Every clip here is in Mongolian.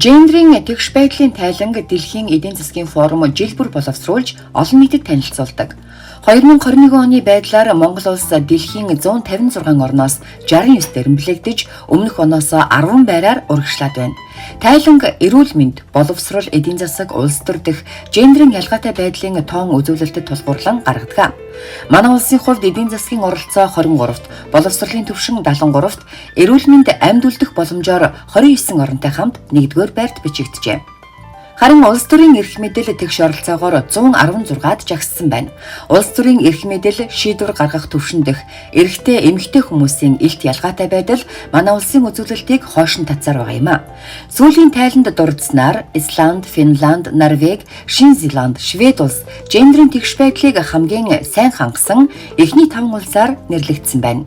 Гендрийн тэгш байдлын тайланг дэлхийн эдийн засгийн форум жил бүр боловсруулж олон нийтэд танилцуулдаг. 2021 оны байдлаар Монгол улс дэлхийн 156 орноос 69 дэрэмблэгдэж, өмнөх оноос 10 байраар урагшлаад байна. Тайланг эрүүл мэнд, боловсрол, эдийн засаг, улс төр дэх гендрийн ялгаатай байдлын тоон үзүүлэлтэд тулгуурлан гаргадаг. Манай улсын хувьд эдийн засгийн оролцоо 23-т, боловсролын түвшин 73-т, эрүүл мэнд амьд үлдэх боломжоор 29 оронтой хамт 1-р байрт бичигджээ. Харин улс төрийн эрх мэдэл тэгш оролцоогоор 116-ад жагссан байна. Улс төрийн эрх мэдэл шийдвэр гаргах түвшин дэх эрэгтэй эмэгтэй хүмүүсийн илт ялгаатай байдал манай улсын үзүүлэлтийг хойш нь татсаар байгаа юм а. Сүүлийн тайланд дурдсанаар Исланд, Финланд, Норвеги, Шинэ Зеланд, Швед улс гендрийн тэгш байдлыг хамгийн сайн хангасан эхний таван улсаар нэрлэгдсэн байна.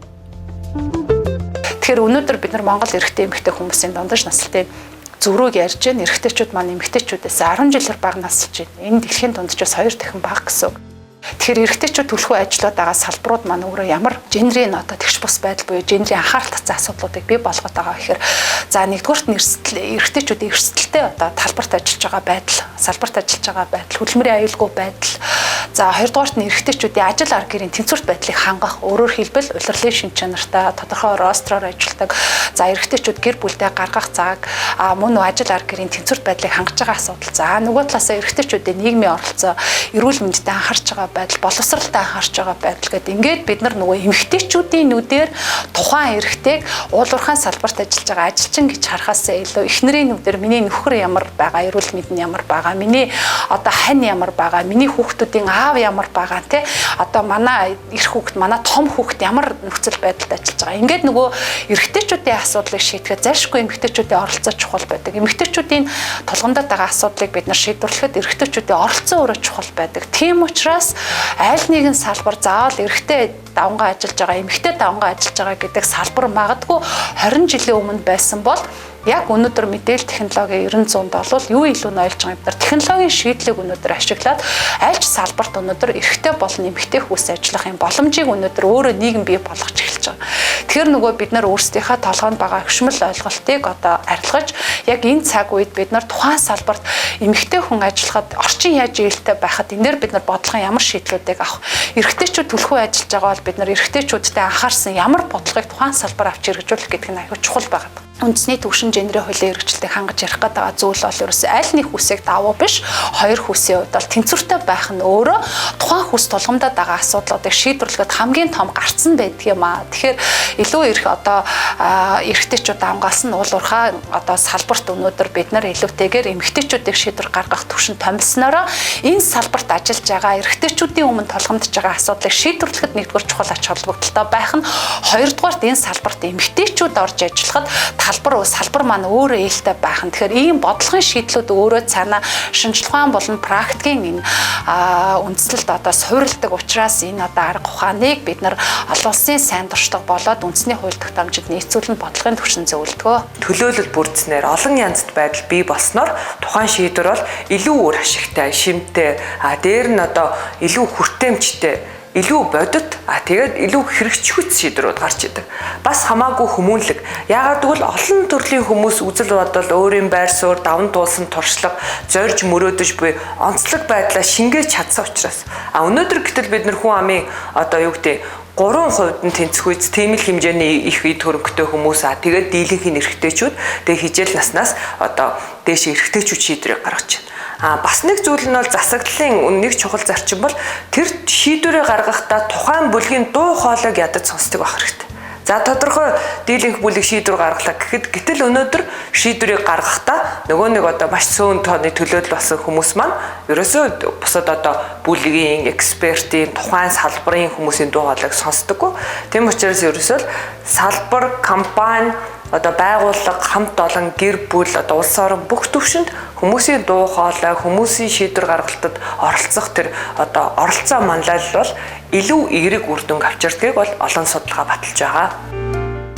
Тэгэхээр өнөөдөр бид нар Монгол эрэгтэй эмэгтэй хүмүүсийн дундаж наслтын зөрүүг ярьж байна. Эрэгтэйчүүд маань эмэгтэйчүүдээс 10 жилээр бага насалж байна. Энэ дэлхийн дунджаас 2 дахин бага гэсэн үг. Тэгэхээр эрэгтэйчүүд түлхүү ажиллаад байгаа салбарууд маань өөрөө ямар гендрийн одоо тэгш бус байдал буюу гендрийн анхаарал татсан асуудлуудыг бий болгоод байгаа гэхээр, за, нэгдүгээрт нь эрэгтэйчүүдийн эрсдэлтэй одоо талбарт ажиллаж байгаа байдал, салбарт ажиллаж байгаа байдал, хөдөлмөрийн аюулгүй байдал. За, хоёрдугаарт нь эрэгтэйчүүдийн ажил ар гэрийн тэнцвэрт байдлыг хангах, өөрөөр хэлбэл улирлын шинж чанартай тодорхой ростроор ажилладаг. За, эрэгтэйчүүд гэр бүлдээ гаргах цаг, мөн үү ажил ар гэрийн тэнцвэрт байдлыг хангаж байгаа асуудал. За, нөгөө талаасаа эрэгтэйчүүдийн нийгмийн оролцоо, эрүүл мэндэд анхаарч байгаа байдал, боловсролтой анхаарч байгаа байдал гэдэг. Ингээд бид нар нөгөө эмэгтэйчүүдийн нүдээр тухайн эрэгтэйг уул уурхайн салбарт ажиллаж байгаа ажилчин гэж харахаасаа илүү эхнэрийн нүдээр миний нөхөр ямар байгаа, эрүүл мэнд нь ямар байгаа, миний одоо хань ямар байгаа, миний хүүхдүүдийн аав ямар байгаа, те, одоо манай эр хүүхэд, манай том хүүхэд ямар нөхцөл байдалд ажиллаж байгаа. Ингээд нөгөө эрэгтэйчүүдийн асуудлыг шийдэхэд зайлшгүй эмэгтэйчүүдийн оролцоо чухал байдаг. Эмэгтэйчүүдийн тулгамдаад байгаа асуудлыг бид нар шийдвэрлэхэд эрэгтэйчүүдийн оролцоо өөрөө чухал байдаг. Тийм учраас аль нэгэн салбар заавал эрэгтэй давангаа ажиллаж байгаа, эмэгтэй давангаа ажиллаж байгаа гэдэг салбар магадгүй 20 жилийн өмнө байсан бол яг өнөөдөр мэдээлэл технологийн 90 100-д бол юу илүү ноёлж байгаа юм бэ? Технологийн шийдлийг өнөөдөр ашиглаад аль ч салбарт өнөөдөр эрэгтэй болон эмэгтэй хүмүүс ажиллах юм боломжийг өнөөдөр өөрөө нийгэм бий болгож эхэлж байгаа. Тэгэхээр нөгөө бид нар өөрсдийнхээ толгойнд байгаа хөшмөл ойлголтыг одоо арилгаж, яг энэ цаг үед бид нар тухайн салбарт эмэгтэй хүн ажиллахад орчин яаж ээлтэй байхад энэ дээр бид нар бодлогын ямар шийдлүүдийг авах. Эрэгтэйчүүд түлхүү ажиллаж байгаа бол бид нар эрэгтэйчүүдтэй анхаарсан ямар бодлогыг тухайн салбар авч хэрэгжүүлэх гэдэг нь аягүй чухал байгаа. Үндэсний түвшин гендрийн хуулийн хэрэгжилтийг хангаж ярих гэдэг байгаа зүйл бол ерөөсөө аль нэг хүсийг давуу биш, хоёр хүсийн хувьд бол тэнцвэртэй байх нь өөрөө тухайн хүс тулгамдаад байгаа асуудлуудыг шийдвэрлэхэд хамгийн том гарц нь байдаг юм аа. Тэгэхээр илүү их одоо эрэгтэйчүүд хамгаалсан уул уурхай одоо салбарт өнөөдөр бид нар илүүтэйгээр эмэгтэйчүүдийг шийдвэр гаргах түвшинд томилсноороо энэ салбарт ажиллаж байгаа эрэгтэйчүүдийн өмнө тулгамдж байгаа асуудлыг шийдвэрлэхэд нэгдүгээр чухал ач холбогдолтой байх нь, хоёрдугаарт энэ салбарт эмэгтэйчүүд орж ажиллахад салбар маань өөрөө ээлтэй байх нь. Тэгэхээр ийм бодлогын шийдлүүд өөрөө цаанаа шинжлэх ухаан болон практикийн энэ үндслэлд одоо суурилдаг учраас энэ одоо арга ухааныг бид нар олон улсын сайн туршлага болоод үндэсний хууль тогтоомжид нийцүүлэн бодлогын түвшин зөвлөдгөө. Төлөөлөл бүрдснээр олон янзд байдал бий болсноор тухайн шийдвэр бол илүү үр ашигтай, шимтэй, а дээр нь одоо илүү хүртээмжтэй, илүү бодит, а тэгээд илүү хэрэгжихүйц шийдвэрүүд гарч идэг. Бас хамаагүй хүмүүнлэг. Яагаад гэвэл олон төрлийн хүмүүс үзэл бодол, өөрийн байр суурь, даван туулсан туршлага, зорж мөрөөдөж буй онцлог байдлаа шингээж чадсан учраас. А өнөөдөр гэтэл бид нар хүн амын одоо юу гэдэг 3% нь тэнцвэрүйц, тийм л хэмжээний их эд хөрөнгөтэй хүмүүс, а тэгээд дийлэнх нь эрэгтэйчүүд, тэгээд хижээл наснаас одоо дээш эрэгтэйчүүд шийдвэрийг гаргаж байна. А бас нэг зүйл нь бол засаглалын нэг чухал зарчим бол тэр шийдвэрээ гаргахдаа тухайн бүлгийн дуу хоолойг ядаж сонсдог байх хэрэгтэй. За, тодорхой дийлэнх бүлэг шийдвэр гаргалаа гэхэд гэтэл өнөөдөр шийдвэрийг гаргахдаа нөгөө нэг одоо маш цөөн тооны төлөөлөл болсон хүмүүс маань ерөөсөө бусад одоо бүлгийн экспертийн, тухайн салбарын хүмүүсийн дуу хоолойг сонсдоггүй. Тийм учраас ерөөсөө л салбар, компани, одоо байгууллага, хамт олон, гэр бүл, одоо улс орон бүх төвшөнд хүмүүсийн дуу хоолой, хүмүүсийн шийдвэр гаргалтад оролцох тэр одоо оролцоо манлайлал бол илүү эерэг үр дүнг авчирдгийг бол олон судалгаа баталж байгаа.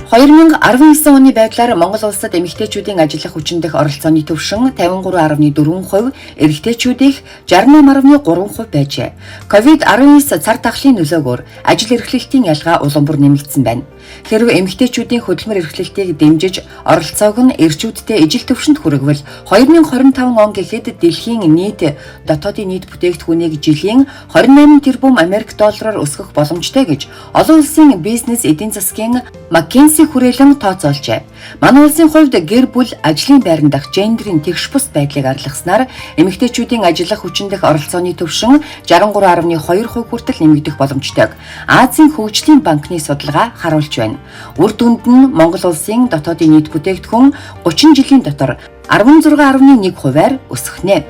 2019 оны байдлаар Монгол улсад эмэгтэйчүүдийн ажиллах хүчин дэх оролцооны түвшин 53.4%, эрэгтэйчүүдийнх 68.3% байжээ. COVID-19 цар тахлын нөлөөгөөр ажил эрхлэлтийн ялгаа улам бүр нэмэгдсэн байна. Хэрв эмэгтэйчүүдийн хөдөлмөр эрхлэлтийг дэмжиж оролцоог нь эрчүүдтэй ижил түвшинд хүргэвэл 2025 он гэхэд дэлхийн нийт дотоодын нийт бүтээгдэхүүнийг жилийн 28 тэрбум Америк доллараар өсгөх боломжтой гэж олон улсын бизнес эдийн засгийн McKinsey хүрээлэн тооцоолжээ. Манай улсын хувьд гэр бүл ажлын байран дах гендерийн тэгш бус байдлыг арилгаснаар эмэгтэйчүүдийн ажиллах хүчин дэх оролцооны түвшин 63.2% хүртэл нэмэгдэх боломжтойг Азийн хөгжлийн банкны судалгаа харуулж байна. Үр дүнд нь Монгол улсын дотоодын нийт бүтээгдэхүүн 30 жилийн дотор 16.1%-аар өсөх нэ.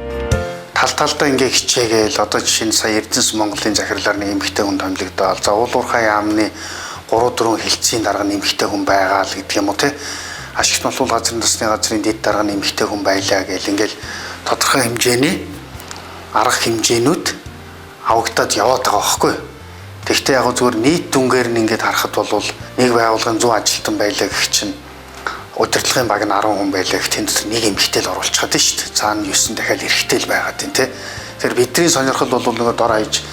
Тал талдаа ингээ хичээгээл одоо жишээ нь сая Эрдэнэс Монголын захирлаар нэг эмэгтэй хүн томилогдоол. За уул уурхай яамны 3-4 хэлтсийн дарга нь эмэгтэй хүн байгаа л гэдэг юм уу те. Ашигт боловсруул газрын засны газрын дэд дарга нь эмэгтэй хүн байлаа гэл ингээл тодорхой хэмжээний арга хэмжээнүүд авагдаад яваад байгаа байхгүй. Тэгэхдээ яг зүгээр нийт дүнгээр нь ингээд харахад бол нэг байгууллагын 100 ажилтан байлаа гэх чинь удирдлагын баг нь 10 хүн байлаа гэх тэнд дотор нэг эмэгтэй л оруулчихад нь шүү дээ. Цаана 9 дахиад эрэгтэй л байгаад байна те. Тэгэхээр бидний сонирхол бол нөгөө дор хаяж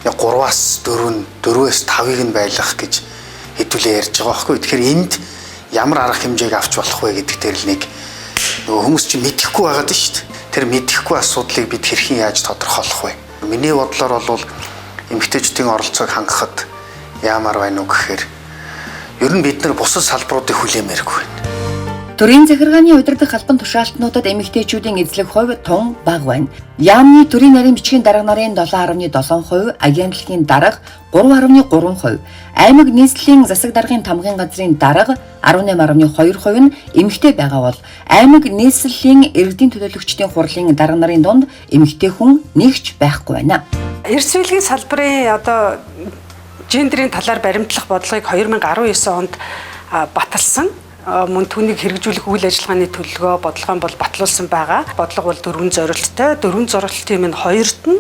3-аас 4, 4-өөс 5-ыг нь байлгах гэж хэдүүлээ ярьж байгаа байхгүй. Тэгэхээр энд ямар арга хэмжээг авч болох вэ гэдэг дээр л нэг нөгөө хүмүүс чинь мэдэхгүй байгаад нь шүү дээ. Тэр мэдэхгүй асуудлыг бид хэрхэн яаж тодорхойлох вэ? Миний бодлоор бол эмэгтэйчүүдийн оролцоог хангахад яамаар байна уу гэхээр ер нь бид нар бусад салбаруудыг хүлээмээргүй байна. Төрийн захиргааны удирдах албан тушаалтнуудад эмэгтэйчүүдийн эзлэх хувь тун бага байна. Яамны төрийн нарийн бичгийн дарга нарын 7.7%, агентлагийн дарга 3.3%, аймаг нийслэлийн засаг даргын тамгын газрын дарга 18.2% нь эмэгтэй байгаа бол аймаг нийслэлийн иргэдийн төлөөлөгчдийн хурлын дарга нарын дунд эмэгтэй хүн нэгч байхгүй байна. Эрс үйлгийн салбарын одоо гендерийн талаар баримтлах бодлогыг 2019 онд баталсан. Мөн түүнийг хэрэгжүүлэх үйл ажиллагааны төлөвлөгөө бодлогоо бол батлуулсан байгаа. Бодлого бол 4 зорилттой. 4 зорилтын минь хоёрт нь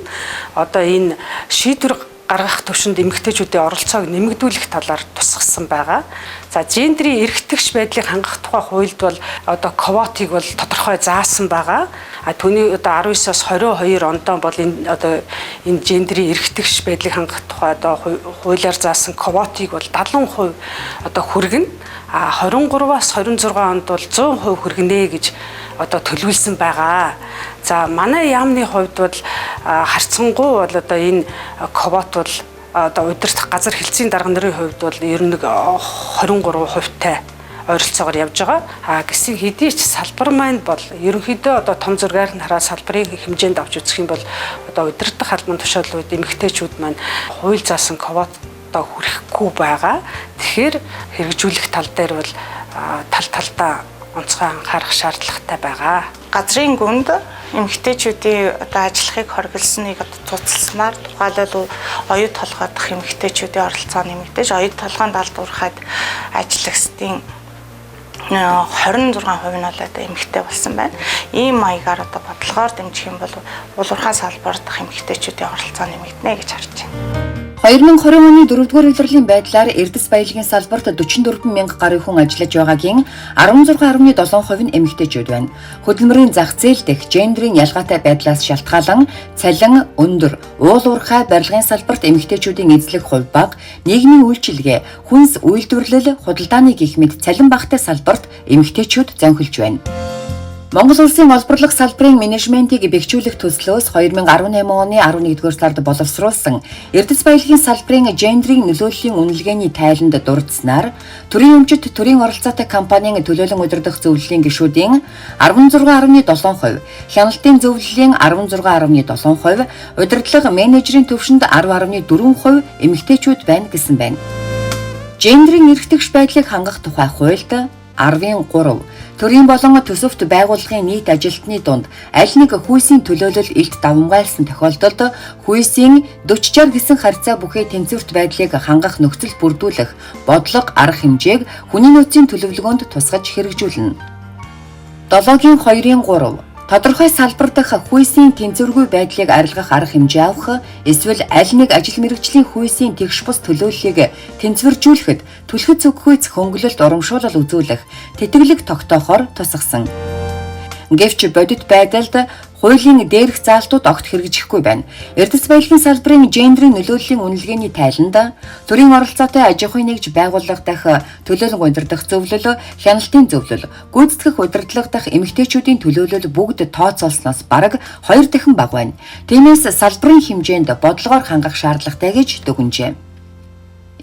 одоо энэ шийдвэр гаргах төвшөнд эмэгтэйчүүдийн оролцоог нэмэгдүүлэх талаар тусгасан байгаа. За гендерийн эрхтгч байдлыг хангах тухай хуульд бол одоо квотыг бол тодорхой заасан байгаа. А түүний одоо 19-оос 22 ондоо бол энэ одоо энэ гендерийн эрхтгч байдлыг хангах тухай одоо хуулиар заасан квотыг бол 70% одоо хүргэнэ. А 23-аас 26 онд бол 100% хүргэнэ гэж одоо төлөвлөсөн байгаа. За манай яамны хувьд бол харьцангуй бол одоо энэ квот бол одоо удирдах газар хэлтсийн дарга нарын хувьд бол ер нь 23%-тай ойролцоогоор явж байгаа. А гэсэн хэдий ч салбар маань бол ерөнхийдөө одоо том зургаар нь хараад салбарын хэмжээнд авч үзэх юм бол одоо удирдах албан тушаалууд эмэгтэйчүүд маань хууль заасан квот одоо хүрэхгүй байгаа. Тэгэхээр хэрэгжүүлэх тал дээр бол тал талдаа онцгой анхаарах шаардлагатай байгаа. Газрын гүнд эмэгтэйчүүдийн одоо ажиллахыг хоригдсоныг одоо цуцалснаар тухайлбал оюут толгой дах эмэгтэйчүүдийн оролцоо нэмэгдэж, оюут толгойн далдуурхайд ажиллагсдын 26% нь бол одоо эмэгтэй болсон байна. Ийм маягаар одоо бодлогоор дэмжих юм бол улуурхай салбар дах эмэгтэйчүүдийн оролцоо нэмэгдэнэ гэж харж байна. 2020 оны 4-р улирлын байдлаар Эрдэс баялагын салбарт 44 мянга гаруй хүн ажиллаж байгаагийн 16.7% нь эмэгтэйчүүд байна. Хөдөлмөрийн зах зээл дэх гендерийн ялгаатай байдлаас шалтгаалan цалин өндөр, уул уурхай барилгын салбарт эмэгтэйчүүдийн эзлэх хувь бага, нийгмийн үйлчилгээ, хүнс үйлдвэрлэл, худалдааны гэх мэт цалин багатай салбарт эмэгтэйчүүд зонхилж байна. Монгол улсын олборлох салбарын менежментийг бэхжүүлэх төслөөс 2018 оны 11-р сард боловсруулсан Эрдэс баялагын салбарын гендерийн нөлөөллийн үнэлгээний тайланд дурдсанаар төрийн өмчит төрийн оролцоотой компанийн төлөөлөн удирдах зөвлөлийн гишүүдийн 16.7%, хяналтын зөвлөлийн 16.7%, удирдлага менежерийн түвшинд 10.4% эмэгтэйчүүд байна гэсэн байна. Гендерийн эрхтгч байдлыг хангах тухай хуульд 10-ын 3 төрийн болон төсөвт байгууллагын нийт ажилтны дунд аль нэг хүйсийн төлөөлөл илт давамгайлсан тохиолдолд хүйсийн 40-60 гэсэн харьцаа бүхий тэнцвэрт байдлыг хангах нөхцөл бүрдүүлэх бодлого арга хэмжээг хүний нөөцийн төлөвлөгөөнд тусгаж хэрэгжүүлнэ. 7-гийн 2-ын 3 Тодорхой салбар дахь хүйсийн тэнцвэргүй байдлыг арилгах арга хэмжээ авах эсвэл аль нэг ажил мэргэжлийн хүйсийн тэгш бус төлөөллийг тэнцвэржүүлэхэд түлхэц өгөхүйц хөнгөлөлт урамшуулал үзүүлэх тэтгэлэг тогтоохоор тусгасан. Гэвч бодит байдалд хуулийн дээрх заалтууд огт хэрэгжихгүй байна. Эрдэс баялагын салбарын гендрийн нөлөөллийн үнэлгээний тайланд төрийн оролцоотой аж ахуйн нэгж байгууллага дахь төлөөлөн удирдах зөвлөл, хяналтын зөвлөл, гүйцэтгэх удирдлага дахь эмэгтэйчүүдийн төлөөлөл бүгд тооцоолсноос бараг 2 дахин бага байна. Тиймээс салбарын хэмжээнд бодлогоор хангах шаардлагатай гэж дүгнжээ.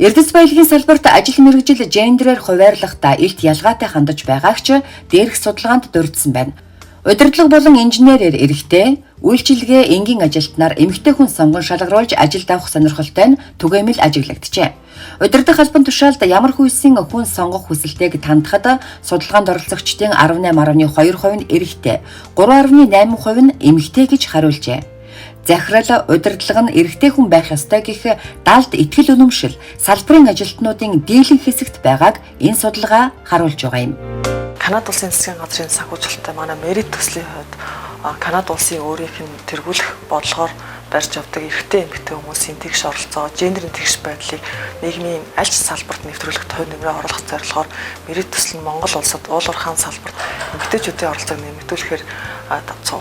Эрдэс баялагын салбарт ажил мэргэжил гендрээр хуваарлахдаа илт ялгаатай хандаж байгааг ч дээрх судалгаанд дурдсан байна. Удирдлага болон инженерээр эрэгтэй, үйлчилгээ энгийн ажилтнаар эмэгтэй хүн сонгон шалгаруулж ажилд авах сонирхолтой нь түгээмэл ажиглагджээ. Удирдах албан тушаалд ямар хүйсийн хүн сонгох хүсэлтэйг тандахад судалгаанд оролцогчдын 18.2% нь эрэгтэй, 3.8% нь эмэгтэй гэж хариулжээ. Захирал удирдлага нь эрэгтэй хүн байх ёстой гэх далд итгэл үнэмшил салбарын ажилтнуудын дийлэнх хэсэгт байгааг энэ судалгаа харуулж байгаа юм. Канада улсын засгийн газрын санхүүжилттэй манай Мерит төслийн хувьд Канада улсын өөрийнх нь тэргүүлэх бодлогоор барьж явдаг эрэгтэй эмэгтэй хүмүүсийн тэгш оролцоо, гендрийн тэгш байдлыг нийгмийн аль ч салбарт нэвтрүүлэхэд хувь нэмрээ оруулах зорилгоор Мерит төсөл нь Монгол улсад уул уурхайн салбарт эмэгтэйчүүдийн оролцоог нэмэгдүүлэхээр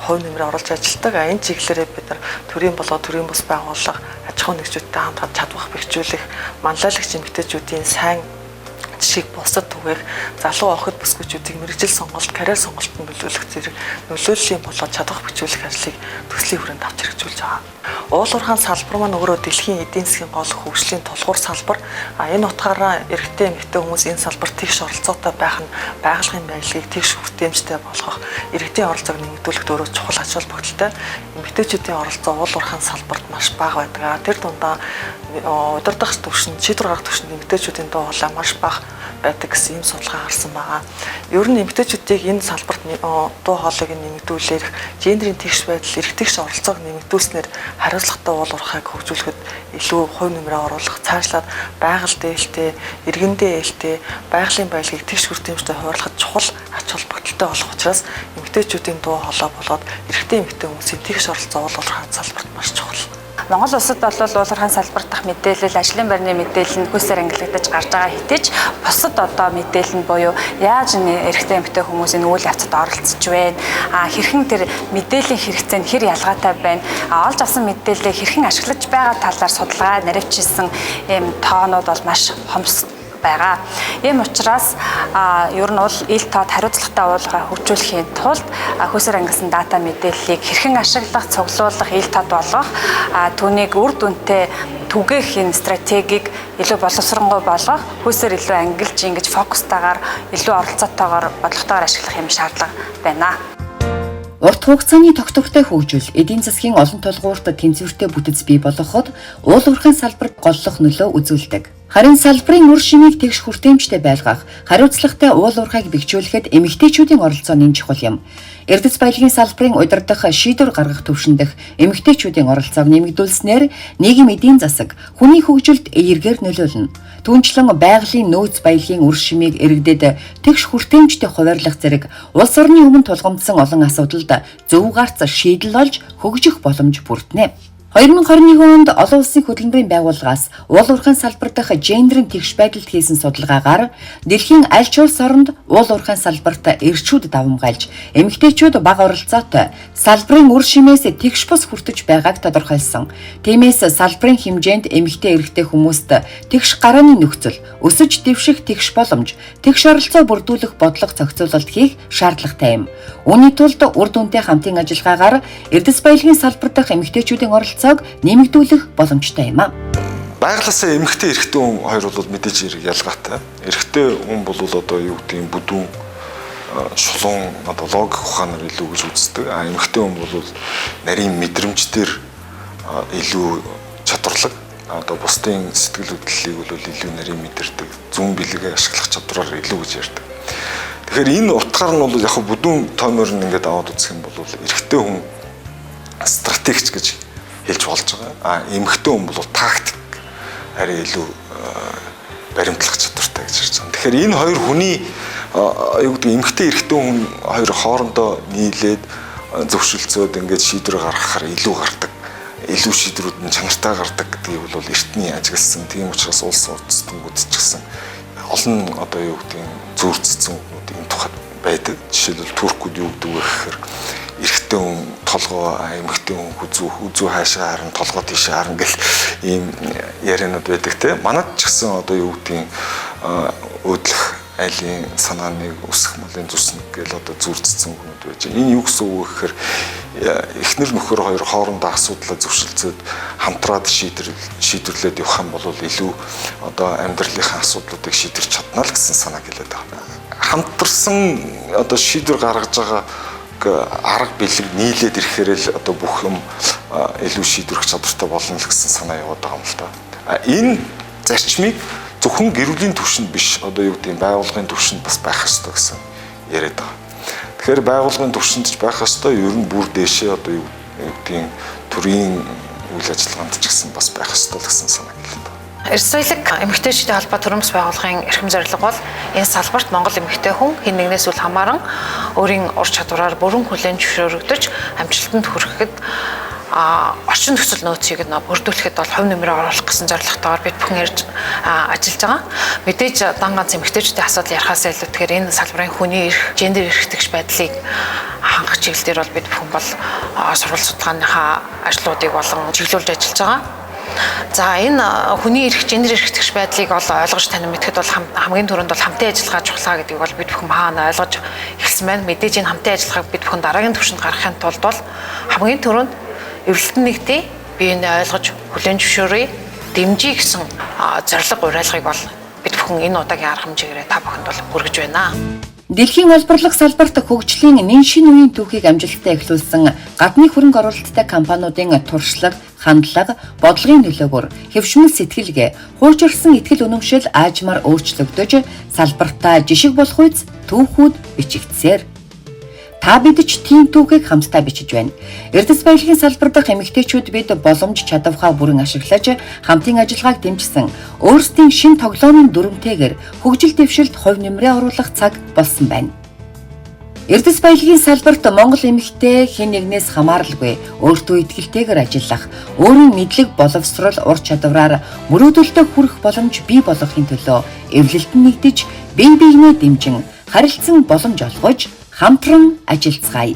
хувь нэмрээ оруулж ажилладаг. Энэ чиглэлээрээ бид нар төрийн болоо төрийн бус байгууллага, аж ахуйн нэгжүүдтэй хамт чадвах бэхжүүлэх, манлайлагч эмэгтэйчүүдийн сайн жишээг бусдад түгээх, залуу охид бүсгүйчүүдийг мэргэжил сонголт, карьер сонголтод нөлөөлөх зэрэг нөлөөллийн болоод чадвах бэхжүүлэх ажлыг төслийн хүрээнд авч хэрэгжүүлж байгаа. Уул уурхайн салбар маань өөрөө дэлхийн эдийн засгийн гол хөгжлийн тулгуур салбар. Энэ утгаараа эрэгтэй эмэгтэй хүмүүс энэ салбарт тэгш оролцоотой байх нь байгалийн байдлыг тэгш хүртээмжтэй болгох, иргэдийн оролцоог нэмэгдүүлэхэд өөрөө чухал ач холбогдолтой. Эмэгтэйчүүдийн оролцоо уул уурхайн салбарт маш бага байдаг. Тэр дундаа удирдах түвшинд, шийдвэр гаргах түвшинд эмэгтэйчүүдийн дуу хоолой маш бага байдаг гэсэн ийм судалгаа гарсан байгаа. Ер нь эмэгтэйчүүдийг энэ салбарт дуу хоолойг нэмэгдүүлэх, гендрийн тэгш байдал, эрх тэгш оролцоог нэмэгдүүлснээр хариуцлагатай уул уурхайг хөгжүүлэхэд илүү хувь нэмрээ оруулах, цаашлаад байгаль дээлтэй, иргэндээ ээлтэй, байгалийн баялагийг тэгш хүртээмжтэй хуваарлахад чухал ач холбогдолтой болох учраас эмэгтэйчүүдийн дуу хоолой болоод эрэгтэй эмэгтэй хүмүүсийн тэгш оролцоо уул уурхайн салбарт маш чухал. Монгол улсад бол уул уурхайн салбар дахь мэдээлэл, ажлын байрны мэдээлэл нь хүйсээр ангилагдаж гарч байгаа хэдий ч бусад одоо мэдээлэл нь буюу яаж эрэгтэй эмэгтэй хүмүүс энэ үйл явцад оролцож байна, хэрхэн тэр мэдээллийн хэрэгцээ нь хэр ялгаатай байна, олж авсан мэдээллийг хэрхэн ашиглаж байгаа талаар судалгаа наривчилсан ийм тоонууд бол маш хомс байгаа. Ийм учраас ер нь бол ил тод хариуцлагатай уулгаа хөгжүүлэхийн тулд хүйсээр ангилсан дата мэдээллийг хэрхэн ашиглах, цуглуулах, ил тод болгох, түүнийг үр дүнтэй түгээх энэ стратегийг илүү боловсронгуй болгох, хүйсээр илүү ангилж ингэж фокустайгаар илүү оролцоотойгоор бодлоготойгоор ашиглах юм шаардлага байна. Урт хугацааны тогтвортой хөгжил эдийн засгийн олон тулгуурт тэнцвэртэй бүтэц бий болгоход уул уурхайн салбарт голлох нөлөө үзүүлдэг. Харин салбарын үр шимийг тэгш хүртээмжтэй байлгах, хариуцлагатай уул уурхайг бэхжүүлэхэд эмэгтэйчүүдийн оролцоо нэн чухал юм. Эрдэс баялагын салбарын удирдах шийдвэр гаргах түвшин дэх эмэгтэйчүүдийн оролцоог нэмэгдүүлснээр нийгэм эдийн засаг, хүний хөгжилд эергээр нөлөөлнө. Түүнчлэн байгалийн нөөц баялагын үр шимийг иргэдэд тэгш хүртээмжтэй хуваарлах зэрэг улс орны өмнө тулгамдсан олон асуудалд зөв гарц шийдэл олж хөгжих боломж бүрднэ. 2021 онд олон улсын хөдөлмөрийн байгууллагаас уул уурхайн салбар дахь гендрийн тэгш байдалд хийсэн судалгаагаар дэлхийн аль ч улс оронд уул уурхайн салбарт эрчүүд давамгайлж, эмэгтэйчүүд бага оролцоотой салбарын үр шимээс тэгш бус хүртэж байгааг тодорхойлсон. Тиймээс салбарын хэмжээнд эмэгтэй эрэгтэй хүмүүст тэгш гарааны нөхцөл, өсөж дэвших тэгш боломж, тэгш оролцоо бүрдүүлэх бодлого зохицуулалт хийх шаардлагатай юм. Үүний тулд үр дүнтэй хамтын ажиллагаагаар эрдэс баялагын салбар дахь эмэгтэйчүүдийн оролцоог нэмэгдүүлэх боломжтой юм а. Байгалиасаа эмэгтэй эрэгтэй хүн хоёр бол мэдээж хэрэг ялгаатай. Эрэгтэй хүн бол одоо юу гэдэг юм бүдүүн шулуун одоо логик ухаанаар илүү гэж үздэг. А эмэгтэй хүн бол нарийн мэдрэмж дээр илүү чадварлаг. Одоо бусдын сэтгэл хөдлөлийг бол илүү нарийн мэдэрдэг. Зүүн бэлгээ ашиглах чадвараар илүү гэж ярьдаг. Тэгэхээр энэ утгаар нь бол яг бүдүүн тоймоор нь ингээд аваад үзэх юм бол эрэгтэй хүн стратегч гэж хэлж болж байгаа. А эмэгтэй хүн бол тактик арай илүү баримтлах чадвартай гэж ярьж байгаа. Тэгэхээр энэ хоёр хүний юу гэдэг эмэгтэй эрэгтэй хүн хоёр хоорондоо нийлээд зөвшөлдсөөд ингээд шийдвэр гаргахаар илүү гардаг. Илүү шийдвэрүүд нь чанартай гардаг гэдгийг бол эртний ажигласан. Тийм учраас улс үндэстнүүд ч гэсэн олон одоо юу гэдгийг зүйрцсэн үгнүүд энэ тухайд байдаг. Жишээлбэл туркууд юу гэдэг вэ гэхээр эрэгтэй хүн толгой, эмэгтэй хүн хүзүү, хүзүү хаашаа харна, толгой тийшээ харна гэл ийм яриануд байдаг те. Манад ч гэсэн одоо юу гэдгийг өөдлөх айлын санааныг өсөх малын зүснэг гэл одоо зүйрцсэн үгнүүд байж байгаа. Энэ юу гэсэн үг вэ гэхээр эхнэр нөхөр хоёр хоорондоо асуудлаа зөвшөлдсөд хамтраад шийдвэрлээд явах юм бол илүү одоо амьдралынхаа асуудлуудыг шийдвэрч чадна л гэсэн санааг хэлээд байгаа. Хамтарсан одоо шийдвэр гаргаж байгаа арга бэлэг нийлээд ирэхээр л одоо бүх юм илүү шийдвэрлэх чадвартай болно л гэсэн санаа яваад байгаа юм л та. Энэ зарчмыг зөвхөн гэр бүлийн түвшинд биш, одоо юу гэдэг нь байгууллагын түвшинд бас байх ёстой гэсэн яриад байгаа. Тэгэхээр байгууллагын түвшинд ч байх ёстой, ер нь бүр дээшээ одоо юу гэдгийг төрийн үйл ажиллагаанд ч гэсэн бас байх ёстой л гэсэн санааг хэлээд байгаа. Эрдэс баялаг эмэгтэйчүүдийн холбоо төрийн бас байгууллагын эрхэм зорилго бол энэ салбарт Монгол эмэгтэй хүн хэн нэгнээс үл хамааран өөрийн ур чадвараар бүрэн хүлээн зөвшөөрөгдөж амжилтанд хүрэхэд орчин нөхцөл нөөцийг нь бүрдүүлэхэд бол хувь нэмрээ оруулах гэсэн зорилготойгоор бид бүхэн ярьж ажиллаж байгаа. Мэдээж дан ганц эмэгтэйчүүдийн асуудал ярихаас илүүтэйгээр энэ салбарын хүний эрх, гендер эрхтгч байдлыг хангах чиглэл дээр бол бид бүхэн бол сурвалж судалгааныхаа ажлуудыг болон чиглүүлж ажиллаж байгаа. За энэ хүний эрх, гендер эрхтгч байдлыг бол ойлгож танин мэдэхэд бол хамгийн түрүүнд бол хамтын ажиллагаа чухлаа гэдгийг бол бид бүхэн хаана ойлгож эхэлсэн байна. Мэдээж энэ хамтын ажиллагааг бид бүхэн дараагийн түвшинд гаргахын тулд бол хамгийн түрүүнд эвлэлтэн нэгтээ биенээ ойлгож хүлээн зөвшөөрье, дэмжиж гэсэн зорилго уриалгыг бол бид бүхэн энэ удаагийн арга хэмжээгээрээ та бүхэнд бол хүргэж байна. Дэлхийн улбарлах салбарт хөгжлийн нэн шинэ үеийн түүхийг амжилттай эхлүүлсэн гадны хөрөнгө оруулалттай компаниудын туршлага, хандлага, бодлогын нөлөөгөөр хэвшмэл сэтгэлгээ, хуучирсан итгэл үнэмшил аажмаар өөрчлөгдөж салбартаа жишг болох үйц түүхүүд бичигдсээр. Та бид ч тийм түүхийг хамтдаа бичиж байна. Эрдэс баялагын салбар дахь эмэгтэйчүүд бид боломж чадвараа бүрэн ашиглаж хамтын ажиллагааг дэмжсэн өөрсдийн шин тоглоомын дүрмтэйгээр хөгжил дэвшилд хувь нэмрээ оруулах цаг болсон байна. Эрдэс баялагын салбарт Монгол эмэгтэй хэн нэгнээс хамааралгүй өөртөө итгэлтэйгээр ажиллах, өөрийн мэдлэг боловсрол ур чадвараар мөрөөдөлтөд хүрэх боломж бий болгохын төлөө эвлэлтэн нэгдэж, бие биенээ дэмжин, харилцан боломж олгож хамтран ажиллацгаая.